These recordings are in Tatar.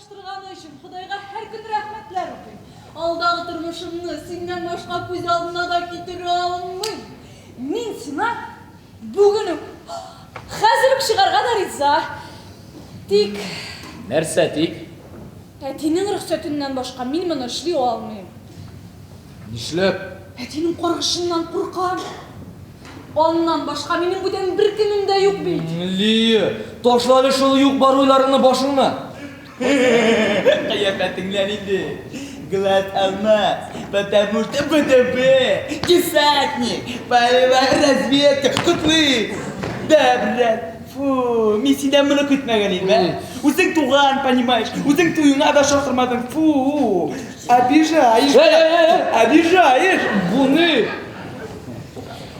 тоташтырганы өчен Ходайга һәр көн рәхмәтләр укыйм. Алдагы тормышымны синнән башка күз алдына да китерә алмыйм. Мин сиңа бүген үк, хәзер үк чыгарга да риза. Тик. Нәрсә тик? Әтинең рөхсәтеннән башка мин моны эшли алмыйм. Нишләп? Әтинең каргышыннан куркам. Аннан башка минем бүтән беркемем дә юк бит. Лия, ташла әле шул юк-бар уйларыңны башыңнан. Кыяфәтеңнән инде. Глаз алмаз, потому что ВДВ, десантник, полевая разведка, котлыйм. Да, брат, фу, мин синнән моны көтмәгән идем, ә? Үзең туган, понимаешь, үзең туеңа да чакырмадың, фу. Обижаешь, обижаешь. Бу ни?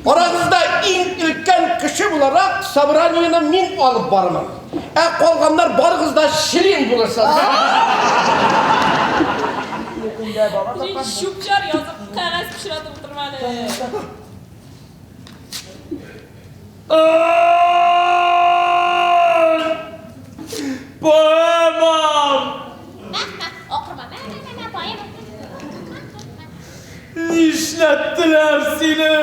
Арагызда иң өлкән кеше буларак собраниене мин алып барырмын. Ә калганнар барыгыз да член булырсыз. Чүп-чар язып, кәгазь пычратып утырма әле. Поэмам! Акырма, мә, мә, мә, поэма. Нишләттеләр сине,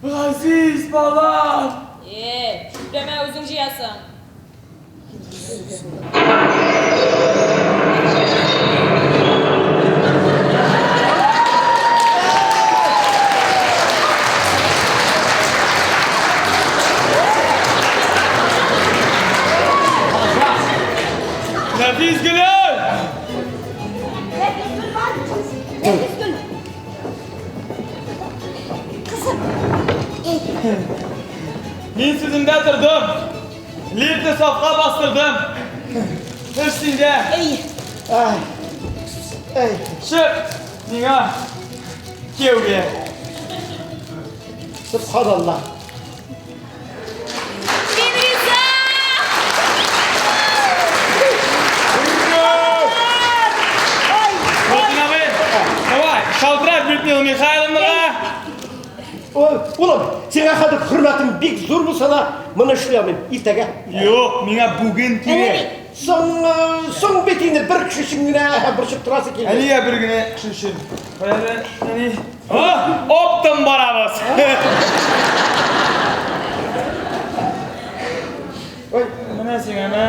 газиз балам? Э, чүпләмә, үзең җыясың. Нәфис гөлем! Нәфис гөл бар. Нәфис гөл. Кызым. Мин сүземдә тордым. Лифтны сафка бастырдым. Эш синдә. Әй. Әй. Чык миңа кияүгә. Сөбханалла. Мин риза! Нуретдин абый, давай, шалтырат Людмила Михайловнага. Улым, сиңа хәзер хөрмәтем бик зур булса да, моны эшли алмыйм. Иртәгә. Юк, миңа бүген кирәк. Соң, соң бит инде бер кеше өчен генә борчып торасы килде. Ә нигә бер генә кеше өчен? Кая әле, әни? Оптом барабыз. Ой, менә сиңа, мә.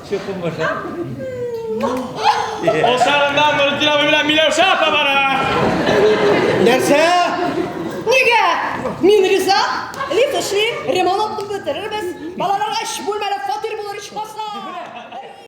Чукын баша. Ул чагында Нуретдин абый белән Миләүшә апа бара. Нәрсә? Нигә? Мин риза. Лифт эшли, ремонт бетерербез. Балаларга өч бүлмәле